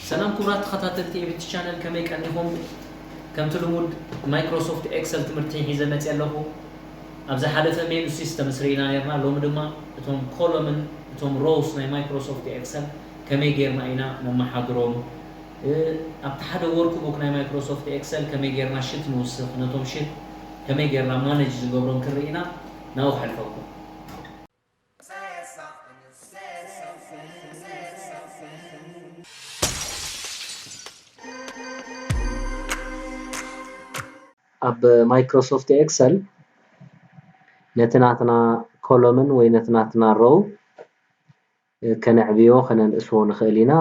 ሰላም ክቡራት ተኸታተልቲ ኤቢቲ ቻነል፣ ከመይ ቀኒኹም? ከምቲ ልሙድ ማይክሮሶፍት ኤክሰል ትምህርቲ ሒዘ መፅየ ኣለኹ። ኣብ ዝሓለፈ ሜኑ ሲስተምስ ርኢና ነርና። ሎሚ ድማ እቶም ኮሎምን እቶም ሮውስ ናይ ማይክሮሶፍት ኤክሰል ከመይ ጌርና ኢና ነመሓድሮም፣ እ፣ ኣብቲ ሓደ ወርክቡክ ናይ ማይክሮሶፍት ኤክሰል ከመይ ጌርና ሽት ንውስኽ፣ ነቶም ሽት ከመይ ጌርና ማነጅ ዝገብሮም ክንርኢ ኢና። ናብኡ ከሕልፈኩም። ኣብ ማይክሮሶፍት ኤክሰል ነቲ ናትና ኮሎምን ወይ ነቲ ናትና ሮው ከነዕብዮ ከነንእስዎ ንኽእል ኢና።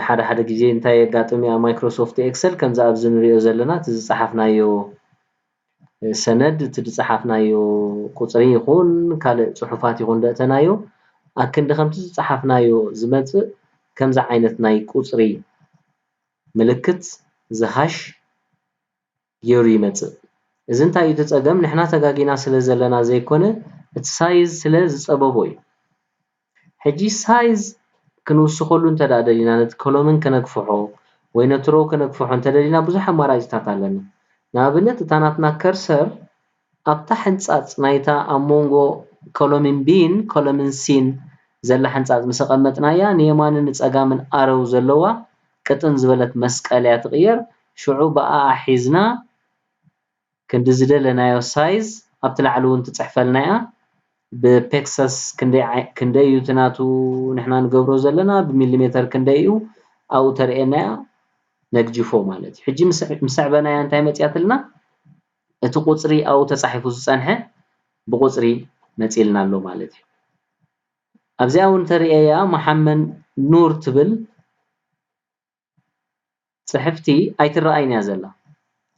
ሓደ ሓደ ግዜ እንታይ የጋጥም እዩ ኣብ ማይክሮሶፍት ኤክሰል፣ ከምዚ ኣብዚ ንሪኦ ዘለና እቲ ዝፀሓፍናዮ ሰነድ፣ እቲ ዝፀሓፍናዮ ቁፅሪ ይኹን ካልእ ፅሑፋት ይኹን ደእተናዮ፣ ኣክንዲ ከምቲ ዝፀሓፍናዮ ዝመፅእ ከምዚ ዓይነት ናይ ቁፅሪ ምልክት፣ እዚ ሃሽ፣ ገይሩ ይመጽእ። እዚ እንታይ እዩ እቲ ጸገም? ንሕና ተጋጊና ስለ ዘለና ዘይኮነ፣ እቲ ሳይዝ ስለ ዝጸበቦ እዩ። ሕጂ ሳይዝ ክንውስኸሉ እንተ ደኣ ደሊና፣ ነቲ ኮሎምን ከነግፍሖ ወይ ነቲ ሮው ከነግፍሖ እንተ ደሊና፣ ብዙሕ ኣማራጺታት ኣለና። ንኣብነት፣ እታ ናትና ከርሰር ኣብታ ሕንጻጽ ናይታ ኣብ መንጎ ኮሎምን ቢን ኮሎምን ሲን ዘላ ሕንጻጽ ምስ ኣቐመጥናያ፣ ንየማንን ንጸጋምን ኣረው ዘለዋ ቅጥን ዝበለት መስቀል እያ ትቕየር። ሽዑ ብኣኣ ሒዝና ክንዲ ዝደለናዮ ሳይዝ ኣብቲ ላዕሊ እውን ትጽሕፈልና እያ። ብፔክሰስ ክንደይ ዓይ-፣ ክንደይ እዩ እቲ ናቱ ንሕና ንገብሮ ዘለና፣ ብሚሊሜተር ክንደይ እዩ ኣብኡ ተርእየና እያ፣ ነግጅፎ ማለት እዩ። ሕጂ ምስ-፣ ምስ ኣዕበናያ እንታይ መጽያትልና? እቲ ቁጽሪ ኣብኡ ተጻሒፉ ዝጸንሐ ብቁጽሪ መጺልና ኣሎ ማለት እዩ። ኣብዚኣ እውን ተርእየያ መሓመድ ኑር ትብል ጽሕፍቲ ኣይትረኣይን እያ ዘላ፣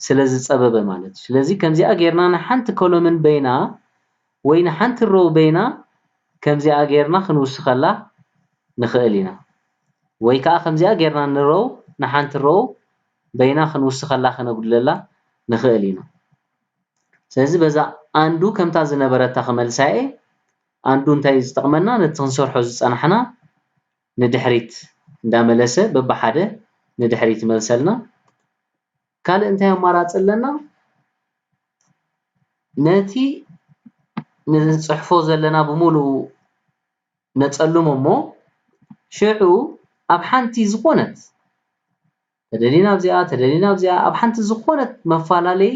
ስለ ዝጸበበ ማለት እዩ። ስለዚ ከምዚኣ ጌርና ንሓንቲ ኮሎምን በይና ወይ ንሓንቲ ሮው በይና ከምዚኣ ጌርና ክንውስኸላ ንኽእል ኢና። ወይ ከኣ ከምዚኣ ጌርና ንሮው፣ ንሓንቲ ሮው በይና ክንውስኸላ ከነጉድለላ ንኽእል ኢና። ስለዚ በዛ ኣንዱ ከምታ ዝነበረታ ክመልሳ እየ። ኣንዱ እንታይ እዩ ዝጠቕመና? ነቲ ክንሰርሖ ዝጸናሕና ንድሕሪት እንዳመለሰ በብሓደ ንድሕሪት ይመልሰልና። ካልእ እንታይ ኣማራጺ ኣለና? ነቲ ንጽሕፎ ዘለና ብምሉኡ ነጸልሞ እሞ ሽዑ ኣብ ሓንቲ ዝኾነት፣ ተደሊና ኣብዚኣ፣ ተደሊና ኣብዚኣ፣ ኣብ ሓንቲ ዝኾነት መፈላለዪ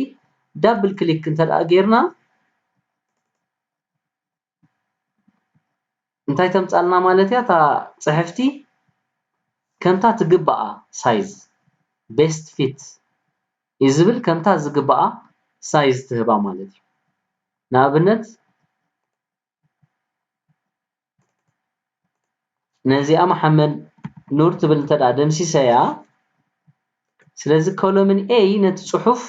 ዳብል ክሊክ እንተ ደኣ ጌርና፣ እንታይ ተምጻልና ማለት እያ? እታ ጽሕፍቲ ከምታ ትግባኣ ሳይዝ፣ ቤስት ፊት እዩ ዝብል፣ ከምታ ዝግባኣ ሳይዝ ትህባ ማለት እዩ። ንኣብነት፣ ነዚኣ መሓመድ ኑር ትብል እንተ ደኣ ደምሲሰያ፣ ስለዚ ኮሎምን ኤይ ነቲ ጽሑፍ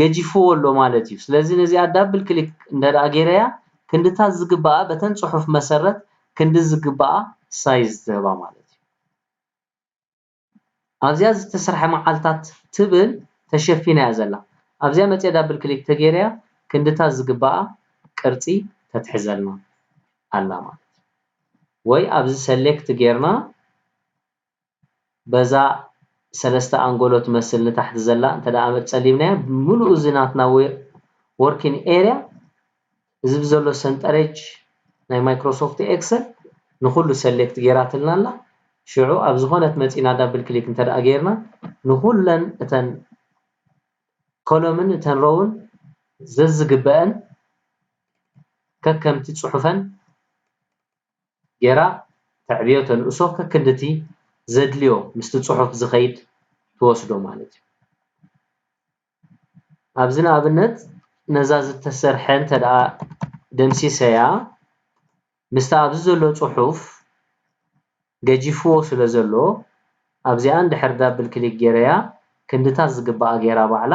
ገጂፍዎ ኣሎ ማለት እዩ። ስለዚ ነዚኣ ዳብል ክሊክ እንተ ደኣ ገይረያ፣ ክንድታት ዝግባኣ በተን ጽሑፍ መሰረት ክንዲ ዝግባኣ ሳይዝ ትህባ ማለት እዩ። ኣብዚኣ ዝተሰርሐ መዓልታት ትብል ተሸፊና እያ ዘላ። ኣብዚኣ መፅየ ዳብል ክሊክ ተገይረያ ክንድታት ዝግባኣ ቅርፂ ተትሕዘልና ኣላ ማለት እዩ። ወይ ኣብዚ ሰሌክት ጌርና በዛ ሰለስተ ኣንጎሎ ትመስል ንታሕቲ ዘላ እንተ ደኣ ጸሊምናያ፣ ብምሉኡ እዚ ናትና ወ-፣ ወርኪንግ ኤርያ፣ እዚ ብዘሎ ሰንጠረጅ ናይ ማይክሮሶፍት ኤክሰል ንኹሉ ሰሌክት ጌራትልና ኣላ። ሽዑ ኣብ ዝኾነት መጺና ዳብል ክሊክ እንተ ደኣ ጌርና፣ ንኹለን እተን ኮሎምን እተን ሮውን ዘዝግበአን ከከምቲ ጽሑፈን ጌራ ተዕብዮ ተንእሶ፣ ከክንድቲ ዘድልዮ ምስቲ ጽሑፍ ዝኸይድ ትወስዶ ማለት እዩ። ኣብዚ ንኣብነት ነዛ ዝተሰርሐ እንተ ደኣ ደምሲሰያ፣ ምስቲ ኣብዚ ዘሎ ጽሑፍ ገጂፍዎ ስለ ዘሎ፣ ኣብዚኣ እንድሕር ዳብል ክሊክ ጌረያ፣ ክንድታት ዝግባኣ ጌራ ባዕላ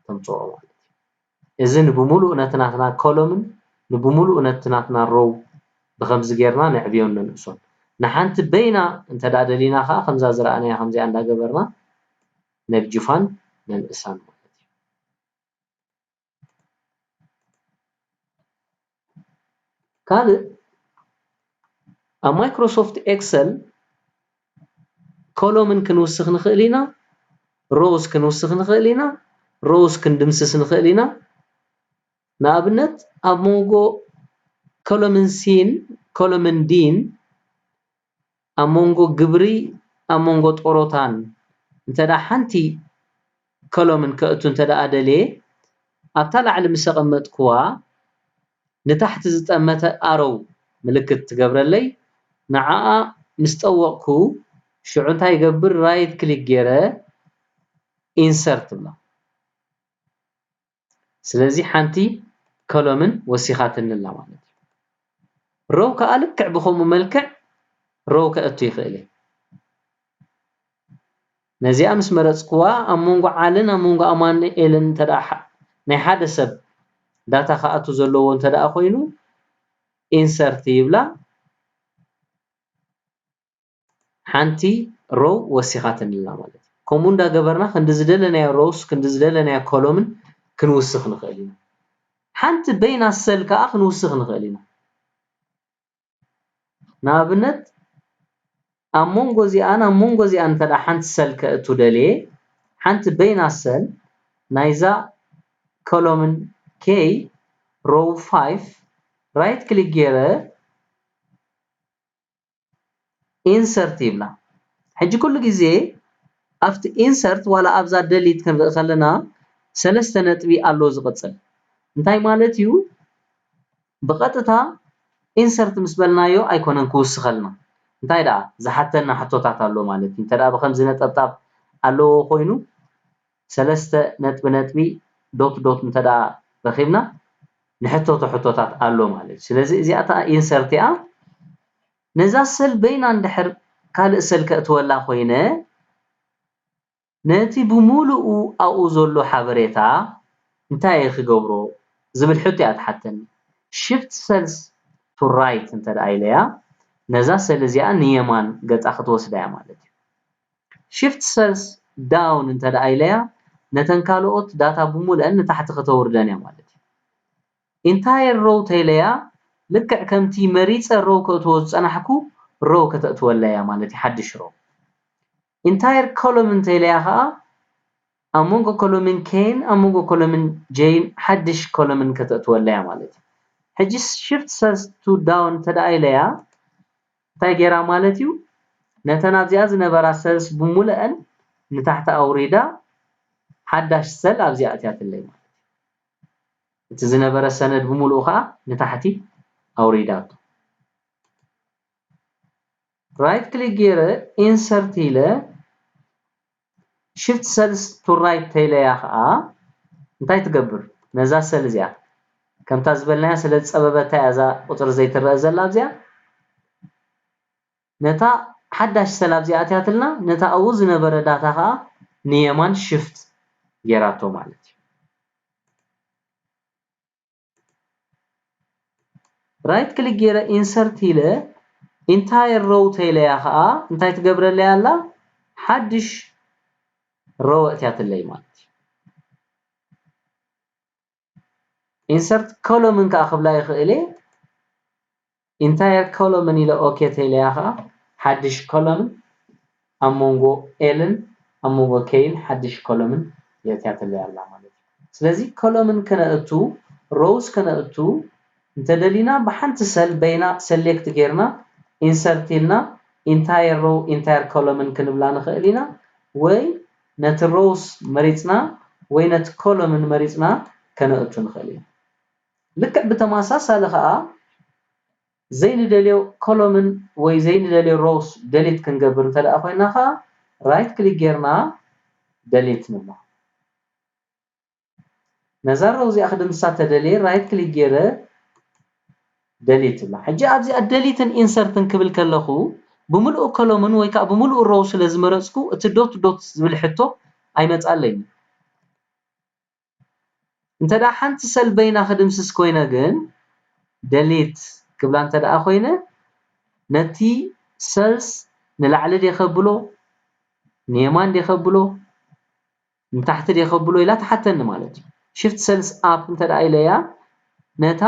ተምጽኦ ማለት እዩ። እዚ ንብምሉእ ነቲ ናትና ኮሎምን ንብምሉእ ነቲ ናትና ሮው ብኸምዚ ጌርና ነዕብዮን ነንእሶን። ንሓንቲ በይና እንተ ደኣ ደሊና ኸኣ ከምዛ ዝረኣናያ ከምዚኣ እንዳገበርና ነግጅፋን ነንእሳን ማለት እዩ። ካልእ ኣብ Microsoft Excel column ን ክንውስኽ ንኽእል ኢና፣ rows ክንውስኽ ንኽእል ኢና፣ rows ክንድምስስ ንኽእል ኢና። ንኣብነት ኣብ መንጎ column C ን column D ን ኣብ መንጎ ግብሪ፣ ኣብ መንጎ ጦሮታን እንተ ደኣ ሓንቲ column ን ከእቱ እንተ ደኣ ደልየ፣ ኣብታ ላዕሊ ምስ ኣቐመጥክዋ ንታሕቲ ዝጠመተ ኣሮው ምልክት ትገብረለይ። ንዓኣ ምስ ጠወቕኩ ሽዑ እንታይ ይገብር? ራይት ክሊክ ገይረ ኢንሰርት እብላ። ስለዚ ሓንቲ ኮሎምን ወሲኻትኒ ኣላ ማለት እዩ። ሮው ከኣ ልክዕ ብኸምኡ መልክዕ ሮው ከእቱ ይኽእል እየ። ነዚኣ ምስ መረጽክዋ ኣብ መንጎ ዓልን ኣብ መንጎ ኣማኑኤልን እንተ ደኣ ሓ- ናይ ሓደ ሰብ ዳታ ክኣቱ ዘለዎ እንተ ደኣ ኮይኑ ኢንሰርት ይብላ። ሓንቲ ሮው ወሲኻትኒ ኣላ ማለት እዩ። ከምኡ እንዳገበርና ክንዲ ዝደለናዮ ሮውስ ክንዲ ዝደለናዮ ኮሎምን ክንውስኽ ንኽእል ኢና። ሓንቲ በይና ሰል ከኣ ክንውስኽ ንኽእል ኢና። ንኣብነት ኣብ መንጎ እዚኣን ኣብ መንጎ እዚኣን እንተ ደኣ ሓንቲ ሰል ከእቱ ደልየ ሓንቲ በይና ሰል ናይዛ ኮሎምን ኬይ ሮው ፋይፍ ራይት ክሊክ ገይረ ኢንሰርት ይብላ። ሕጂ ኩሉ ግዜ ኣብቲ ኢንሰርት ዋላ ኣብዛ ደሊት ክንርኢ ከለና ሰለስተ ነጥቢ ኣሎ ዝቕጽል። እንታይ ማለት እዩ? ብቐጥታ ኢንሰርት ምስ በልናዮ ኣይኮነን ክውስኸልና። እንታይ ደኣ ዝሓተና ሕቶታት ኣሎ ማለት እዩ። እንተ ደኣ ብኸምዚ ነጠብጣብ ኣለዎ ኮይኑ ሰለስተ ነጥቢ ነጥቢ ዶት ዶት እንተ ደኣ ረኺብና ንሕተቶ ሕቶታት ኣሎ ማለት እዩ። ስለዚ እዚኣ እታ ኢንሰርት እያ። ነዛ ሰል በይና እንድሕር ካልእ ሰል ከእትወላ ኮይነ ነቲ ብምሉኡ ኣብኡ ዘሎ ሓበሬታ እንታይ እየ ክገብሮ ዝብል ሕቶ እያ ትሓተኒ። ሽፍት ሰልስ ቱ ራይት እንተ ደኣ ኢለያ ነዛ ሰል እዚኣ ንየማን ገጻ ክትወስዳ እያ ማለት እዩ። ሽፍት ሰልስ ዳውን እንተ ደኣ ኢለያ ነተን ካልኦት ዳታ ብምሉአን ንታሕቲ ከተውርደን እያ ማለት እዩ። ኢንታየር ሮው ተይለያ ልክዕ ከምቲ መሪጸ ሮው ከእትዎ ዝጸናሕኩ ሮው ከተእትወለያ ማለት እዩ፣ ሓድሽ ሮው። ኢንታየር ኮሎም እንተይለያ ከኣ ኣብ መንጎ ኮሎምን ኬይን ኣብ መንጎ ኮሎምን ጄይን ሓድሽ ኮሎምን ከተእትወለያ ማለት እዩ። ሕጂ ሽፍት ሰልስ ቱ ዳውን እንተ ደኣ ኢለያ እንታይ ገይራ ማለት እዩ? ነተን ኣብዚኣ ዝነበራ ሰልስ ብምሉአን ንታሕቲ ኣውሪዳ ሓዳሽ ሰል ኣብዚኣ ኣትያትለይ ማለት እዩ። እቲ ዝነበረ ሰነድ ብምሉኡ ከዓ ንታሕቲ ኣውሪዳቶ። ራይት ክሊክ ገይረ ኢንሰርት ኢለ ሽፍት ሰልስ ቱ ራይት ተይለያ ከዓ እንታይ ትገብር? ነዛ ሰል እዚኣ ከምታ ዝበልናያ ስለ ዝፀበበታ እያ እዛ ቁፅሪ ዘይትረአ ዘላ ኣብዚኣ። ነታ ሓዳሽ ሰል ኣብዚኣ ኣትያትልና፣ ነታ ኣብኡ ዝነበረ ዳታ ከዓ ንየማን ሽፍት ገይራቶ ማለት እዩ። ራይት ክሊክ ገይረ ኢንሰርት ኢለ ኢንታየር ሮው ተይለያ ከዓ እንታይ ትገብረለይ ኣላ? ሓድሽ ሮው ኣእትያትለይ ማለት እዩ። ኢንሰርት ኮሎምን ከዓ ክብላ ይኽእል እየ። ኢንታየር ኮሎምን ኢለ ኦኬ ተይለያ ከዓ ሓድሽ ኮሎምን ኣብ መንጎ ኤልን ኣብ መንጎ ኬይን ሓድሽ ኮሎምን የእትያትለይ ኣላ ማለት እዩ። ስለዚ ኮሎምን ከነእቱ ሮውስ ከነእቱ እንተደሊና ብሓንቲ ሰል በይና ሰሌክት ጌርና ኢንሰርት ኢልና ኢንታየር ሮው ኢንታየር ኮሎምን ክንብላ ንኽእል ኢና ወይ ነቲ ሮውስ መሪጽና ወይ ነቲ ኮሎምን መሪጽና ከነእቱ ንኽእል ኢና። ልክዕ ብተመሳሳሊ ከዓ ዘይንደልዮ ኮሎምን ወይ ዘይንደልዮ ሮውስ ደሊት ክንገብር እንተ ደኣ ኮይና ከዓ ራይት ክሊክ ጌርና ደሊት ንብላ። ነዛ ሮው እዚኣ ክድምሳ ተደልየ ራይት ክሊክ ጌረ ደሊት እብላ። ሕጂ ኣብዚኣ ደሊትን ኢንሰርትን ክብል ከለኹ ብምሉኡ ኮሎምን ወይ ከዓ ብምሉኡ ሮው ስለ ዝመረፅኩ እቲ ዶት ዶት ዝብል ሕቶ ኣይመፅኣለይን። እንተ ደኣ ሓንቲ ሰል በይና ክድምስስ ኮይነ ግን ደሊት ክብላ እንተ ደኣ ኮይነ ነቲ ሰልስ ንላዕሊ ድየ ከብሎ ንየማን ድየ ከብሎ ንታሕቲ ድየ ከብሎ ኢላ ትሓተኒ ማለት እዩ። ሽፍት ሰልስ ኣፕ እንተ ደኣ ኢለያ ነታ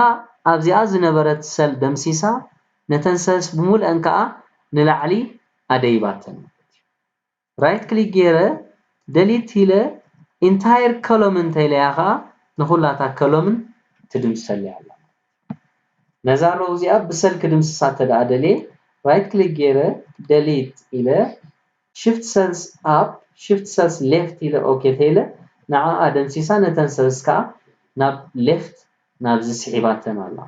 ኣብዚኣ ዝነበረት ሰል ደምሲሳ፣ ነተን ሰልስ ብሙልአን ከዓ ንላዕሊ ኣደይባተን። ራይት ክሊክ ገይረ ደሊት ኢለ ኢንታየር ኮሎምን እንተኢለያ ከዓ ንኩላታ ኮሎምን ትድምሰለይ ኣላ። ነዛ ሮው እዚኣ ብሰል ክድምስሳ እንተ ደኣ ደልየ ራይት ክሊክ ገይረ ደሊት ኢለ ሽፍት ሰልስ ኣፕ ሽፍት ሰልስ ሌፍት ኢለ ኦኬ ተኢለ ንዓኣ ደምሲሳ ነተን ሰልስ ከዓ ናብ ሌፍት ናብዚ ስሒባተን ኣላ።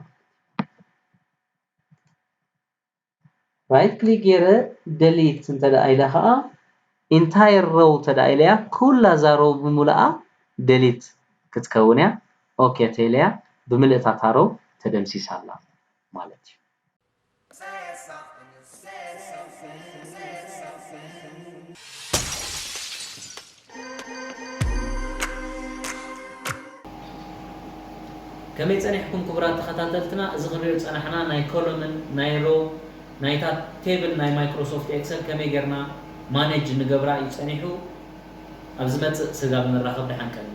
ራይት ክሊክ ገይረ ደሊት እንተ ደኣ ኢለ ከዓ ኢንታየር ሮው እንተ ደኣ ኢለያ ኩላ እዛ ሮው ብምሉኣ ደሊት ክትከውን እያ። ኦኬ ተኢለያ ብምልእታ እታ ሮው ተደምሲሳ ኣላ ማለት እዩ። ከመይ ጸኒሕኩም ክቡራት ተኸታተልትና? እዚ ክንሪኦ ዝጸናሕና ናይ ኮሎምን ናይ ሮ ናይታ ቴብል ናይ ማይክሮሶፍት ኤክሰል ከመይ ጌርና ማኔጅ ንገብራ እዩ ጸኒሑ። ኣብ ዝመጽእ ስጋብ ንራኸብ ደሓን ቀኒ።